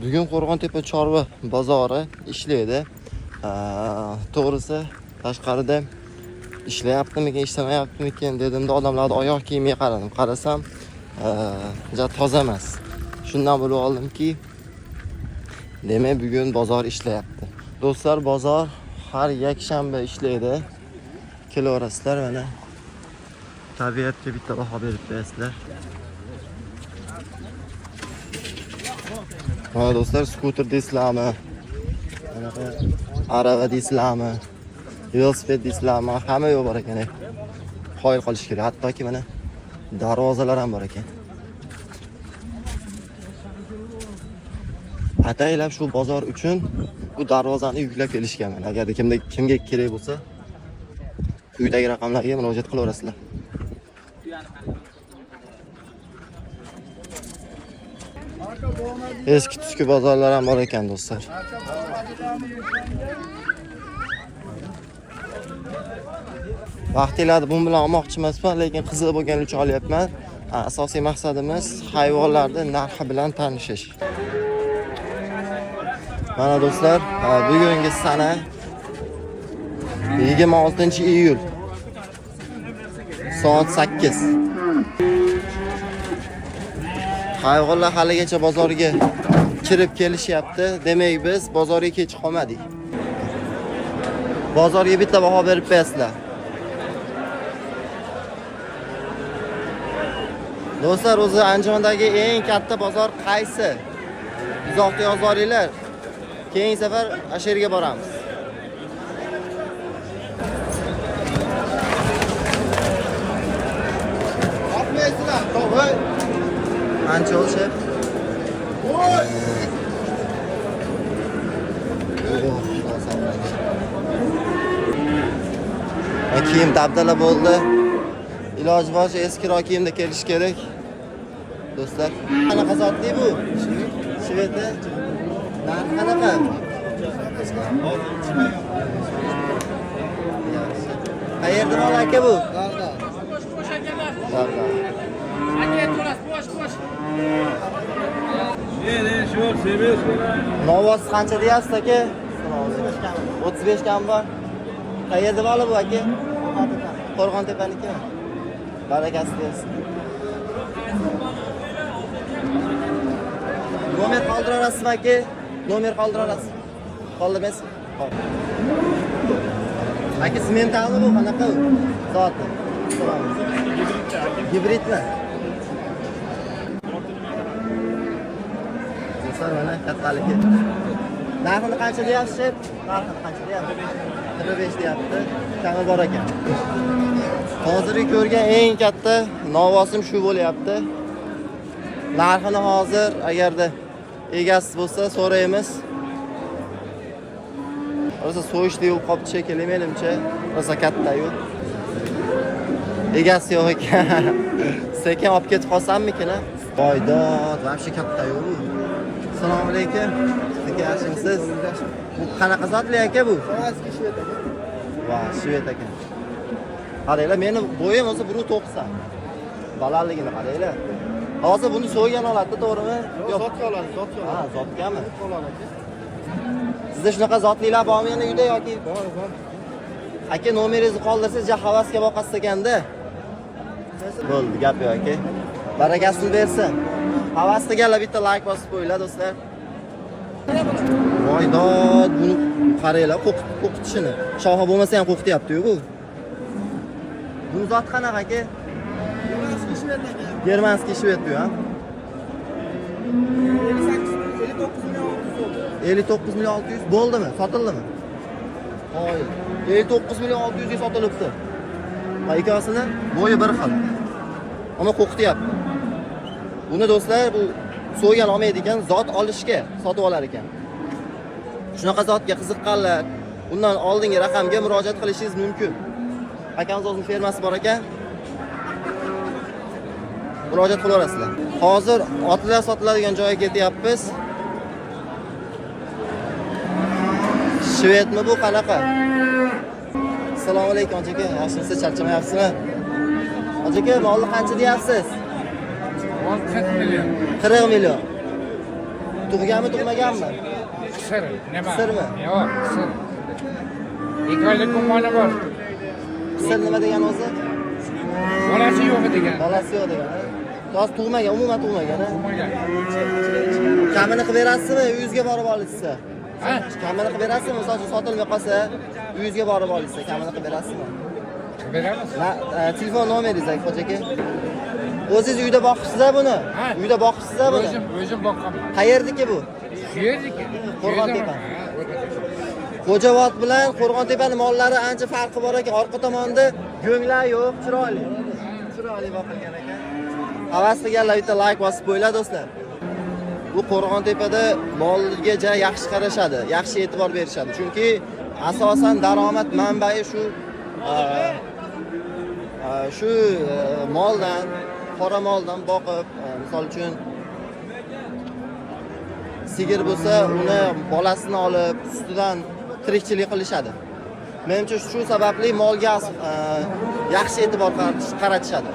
Bugun Qo'rg'ontepa chorva bozori ishlaydi. To'g'risi, tashqarida ishlayaptimikin, ishlamayaptimikin dedimda odamlarni oyoq kiyimiga qaradim. Qarasam, ja toza emas. Shundan bilib oldimki, demak bugun bozor ishlayapti. Do'stlar, bozor har yakshanba ishlaydi. Kelaverasizlar mana. Tabiatga bitta baho berib qo'yasizlar. Mana do'stlar, skuter deysizlarmi? Anaqa arava deysizlarmi? Velosiped deysizlarmi? Hamma yo'q bor ekan. Qoyil qolish kerak. Hattoki mana darvozalar ham bor ekan. Ataylab shu bozor uchun bu darvozani yuklab kelishgan. Mana agarda kimda kimga kerak bo'lsa, quyidagi raqamlarga murojaat qilaverasizlar. Eski tuski bozorlar ham bor ekan do'stlar. Vaqtinglarni bu bilan olmoqchi emasman, lekin qiziq bo'lgani uchun olyapman. Asosiy maqsadimiz hayvonlarni narxi bilan tanishish. Mana do'stlar, bugungi sana 26-iyul. Soat 8. Hayvonlar haligacha bozorga kirib kelishyapti. Demak, biz bozorga kech qolmadik. Bozorga bitta baho berib qo'yasizlar. Do'stlar, o'zi Andijondagi eng katta bozor qaysi? Izohda yozoringlar. Keyingi safar o'sha yerga boramiz. Ancha o'lsha. Kiyim dabdala bo'ldi. Iloji boricha eskiroq kiyimda kelish kerak. Do'stlar, qanaqa zotli bu? Shved. Narxi qanaqa? Yaxshi. Qayerda mol aka bu? Darda. Novvoz qancha deyapsiz aka? 35 kam bor. Qayerda moli bu aka? Qo'rg'ontepanikimi? Barakasi bersin. Nomer qoldiraverasizmi aka? Nomer qoldiraverasiz. Qoldirmaysiz? Hop. Aka, sementalmi bu? Qanaqa u? Zoti. Gibridmi? Do'stlar, mana kattaligi. Narxini qancha deyapsiz, shef? Narxini qancha deyapsiz? 45 deyapti. Kami bor ekan. Hozirgi ko'rgan eng katta novosim shu bo'lyapti. Narxini hozir agarda egasi bo'lsa so'raymiz. Rosa so'yishli yo'l qolibdi shekilli menimcha. Rosa katta-yu. Egasi yo'q ekan. Sekin olib ketib qolsammikin, a? Voy dod, вообще katta-yu bu. Assalomu alaykum. Aka, yaxshimisiz? Bu qanaqa zotli aka bu? Va, shved ekan. Qaranglar, meni bo'yim o'zi 1.90. Balandligini qaranglar. Hozir buni so'ygan holatda, to'g'rimi? Yo'q. Zotga oladi, zotga Ha, zotgami? oladi aka. Sizda shunaqa zotlilar bormi yana uyda yoki? Bor, bor. Aka, nomeringizni qoldirsangiz, ja havasga boqasiz ekanda. Bo'ldi, gap yo'q aka. Barakasini bersin. Havas qilganlar bitta like bosib qo'yinglar, do'stlar. Voy dod, buni qaranglar, qo'qitishini. Shoxi bo'lmasa ham qo'qityapti-yu bu. Buni zoti qanaqa aka? Germanskiy shved aka. Germanskiy shved bu, ha? 58, 59 million 600 bo'ldi. 59 million 600 bo'ldimi? Sotildimi? Qoyil. 59 million 600 ga sotilibdi. Va ikkovsini bo'yi bir xil. Ammo qo'qityapti. Buni do'stlar, bu so'ygan olmaydi ekan, zot olishga sotib olar ekan. Shunaqa zotga qiziqqanlar undan oldingi raqamga murojaat qilishingiz mumkin. Akamiz o'zining fermasi bor ekan. Murojaat qilaverasizlar. Hozir otlar sotiladigan joyga ketyapmiz. Shvedmi bu qanaqa? Assalomu alaykum aka, yaxshimisiz, charchamayapsizmi? Aka, molni qancha deyapsiz? Mol 40 million. 40 million. Tug'ganmi, tug'maganmi? Qisir, nima? Qisirmi? Yo'q, qisir. 2 oylik gumoni bor. Qisir nima degan o'zi? Bolasi yo'q degan. Bolasi yo'q degan. Hozir tug'magan, umuman tug'magan. Tug'magan. Kamini qilib berasizmi, uyingizga borib olishsa? Ha? Kamini qilib berasizmi, misol uchun sotilmay qolsa, uyingizga borib olishsa, kamini qilib berasizmi? Qilib beramiz. Na, telefon nomeringiz aka, hoji aka. O'zingiz uyda boqibsiz buni? Ha. Uyda boqibsiz buni? O'zim boqqanman. Qayerdiki bu? Shu yerdiki. Qo'rg'ontepa. Ha, Qo'rg'ontepa. Xo'jabod bilan Qo'rg'ontepani mollari ancha farqi bor ekan. Orqa tomonda go'nglar yo'q, chiroyli. Chiroyli boqilgan ekan. Havas qilganlar bitta like bosib qo'yinglar do'stlar. Bu Qo'rg'ontepada molga ja yaxshi qarashadi, yaxshi e'tibor berishadi. Chunki asosan daromad manbai shu shu moldan, qora moldan boqib, misol uchun sigir bo'lsa, uni bolasini olib, sutidan tirikchilik qilishadi. Menimcha shu sababli molga yaxshi e'tibor qaratishadi.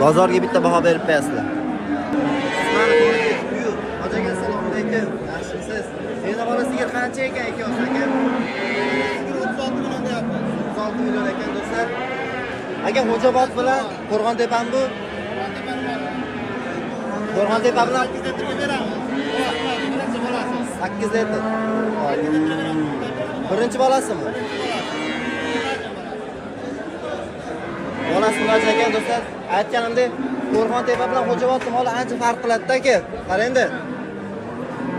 Bozorga bitta baho berib qo'yasizlar. Hoji aka, assalomu alaykum. Yaxshimisiz? Seni bola sigir qancha ekan ikkovsi aka? Sigir 36 million deyapmiz. 36 million ekan do'stlar. Aka, Xo'jabod bilan Qo'rg'ontepami bu? Qo'rg'ontepa bilan 8 litrga beramiz. Birinchi bolasi. 8 litr. Birinchi bolasimi? Bolasi nima ekan do'stlar? Aytganimdek, Qo'rg'ontepa bilan Xo'jabod moli ancha farq qiladi-da aka. Qarang-da.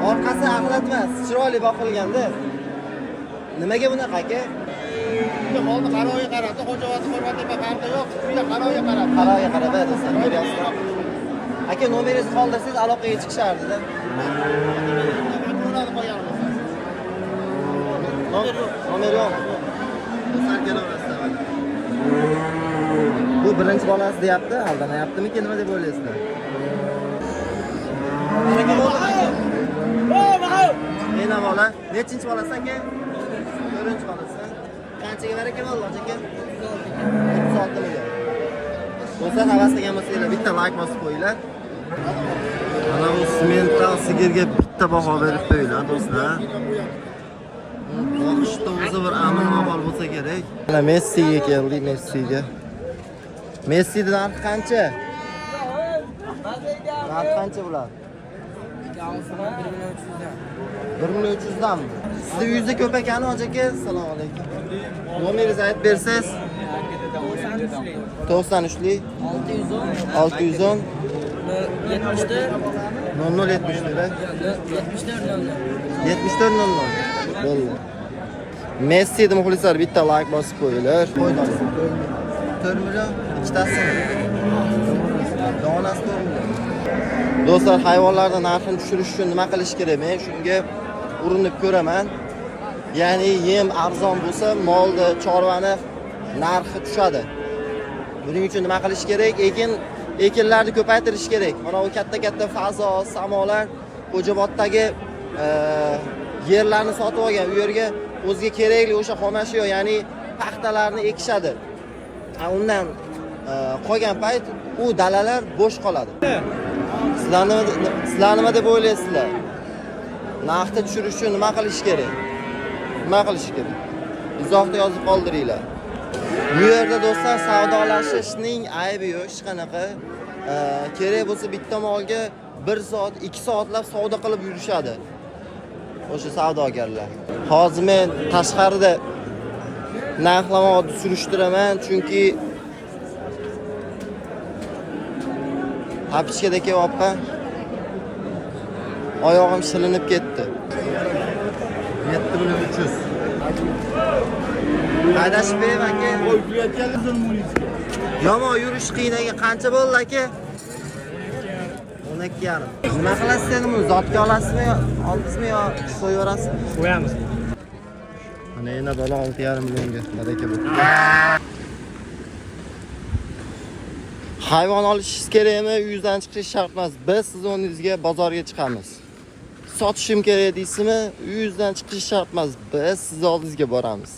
Orqasi axlat emas, chiroyli boqilganda. Nimaga bunaqa aka? Uyda molni qaroviga qarabdi, Xo'jabod Qo'rg'ontepa farqi yo'q. Uyda qaroviga qarab. Qaroviga qarab do'stlar, ko'ryapsizlar. Aka, nomeringizni qoldirsangiz aloqaga chiqishardi-da. Ularni qo'yamiz. Nomer yo'qmi? Do'stlar, kelaverasizlar. Bu birinchi bolasi deyapti, aldamayaptimikin, nima deb o'ylaysizlar? Baraka bo'ldi aka. Mena bola, nechinchi bolasi aka? 4-chi bolasi. Qanchaga baraka bo'ldi aka? 36 million. Do'stlar, havas qilgan bo'lsanglar, bitta like bosib qo'yinglar. Mana bu sementdan sigirga bitta baho berib qo'yinglar do'stlar. Boqishda o'zi bir amin maqol bo'lsa kerak. Mana Messiga keldik, Messiga. Messining narxi qancha? Narxi qancha bular? 1 million 300 danmi? Sizni uyingizda ko'p ekan, hoji aka. Assalomu alaykum. Nomeringizni aytib bersangiz. 93lik 610 74 00 74 74 74 00 bo'ldi. Messi muxlislar bitta like bosib qo'yinglar. Qo'ydi. 4 million ikkitasini. Donasi 4 million. Do'stlar, hayvonlarning narxini tushirish uchun nima qilish kerak? Men shunga urinib ko'raman. Ya'ni yem arzon bo'lsa, molni, chorvani narxi tushadi. Buning uchun nima qilish kerak? Ekinlarni ko'paytirish kerak. Mana u katta-katta fazo, samolar Xo'jaboddagi yerlarni sotib olgan. U yerga o'ziga kerakli o'sha xomashyo, ya'ni paxtalarni ekishadi. Undan qolgan payt u dalalar bo'sh qoladi. Sizlar nima deb o'ylaysizlar? Narxni tushirish uchun nima qilish kerak? Nima qilish kerak? Izohda yozib qoldiringlar. Bu yerda do'stlar savdolashishning aybi yo'q hech qanaqa. Kerak bo'lsa bitta molga 1 soat, 2 soatlab savdo qilib yurishadi. O'sha savdogarlar. Hozir men tashqarida narxlamoni surishtiraman, chunki tapichkada kelyapman. Oyog'im shilinib ketdi. 7 million 300. Haydashib ber aka. Yomon yurish qiyin aka. Qancha bo'ldi aka? 12,5. Nima qilasiz endi buni? Zotga olasizmi yo oldingizmi yo so'yaverasizmi? Qo'yamiz. Mana yana bola 6,5 millionga baraka bu. Hayvon olishingiz kerakmi? Uyingizdan chiqish shart emas. Biz siz o'rningizga bozorga chiqamiz. Sotishim kerak deysizmi? Uyingizdan chiqish shart emas. Biz siz oldingizga boramiz.